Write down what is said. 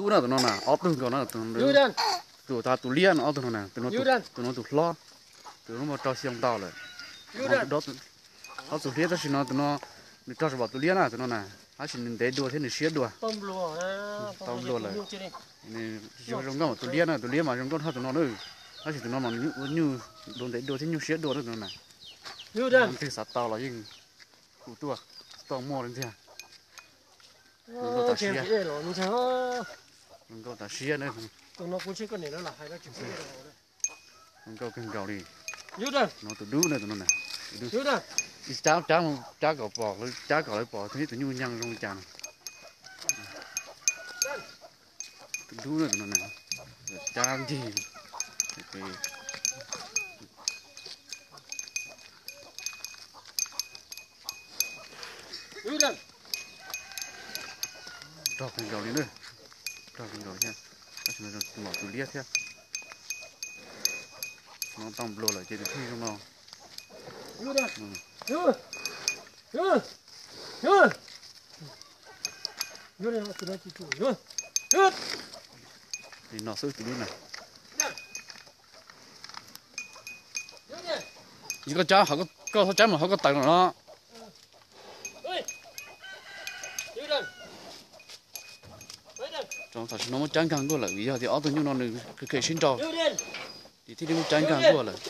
Tub na tus no na, ob tug nkaus no, tus, tus liab no ob tug no na, tus no tus hlob, tus no muaj rau xyoo ntau lawm. Ob tug hliab tab sis no tus no nws rog zam tus liab na tus no na, tab sis nws ntev dua thiab nws siab dua. Tau nplua lawm. Nws zoo nkauj mas tus liab na, tus liab mas zoo nkauj dhau tus no na. Tab sis tus no mas nyuj dua ntev dua thiab nyuj siab dua na tus no na. Leej twg xav tau los yeej hu tuaj, tsis tau muaj li ntag. Zoo nkauj tas siab. Zoo nkauj tas siab na. Zoo nkauj kawg nkaus li. No tus dub na tus no na. Ib cab, cab, cab kom pom, cab kom lawv pom tus, tus nyuj nyav zoo li cas na. Tus dub na tus no na. Cab ncig. Rog kawg nkaus li na. Rog kawg nkaus thiab. Tab sis no mom tus liab thiab. No tau nplua lawm ces tus thwj zoo no. Li no xwb tus dub na. Yog koj cab, koj txhob cab mus hauv koj taws no. Tam sim no muab cab nkag nkuaj lawm vim yog tias ob tug nyuj no nws khev sib nraus, ces thiaj li muab cab nkag nkuaj lawm.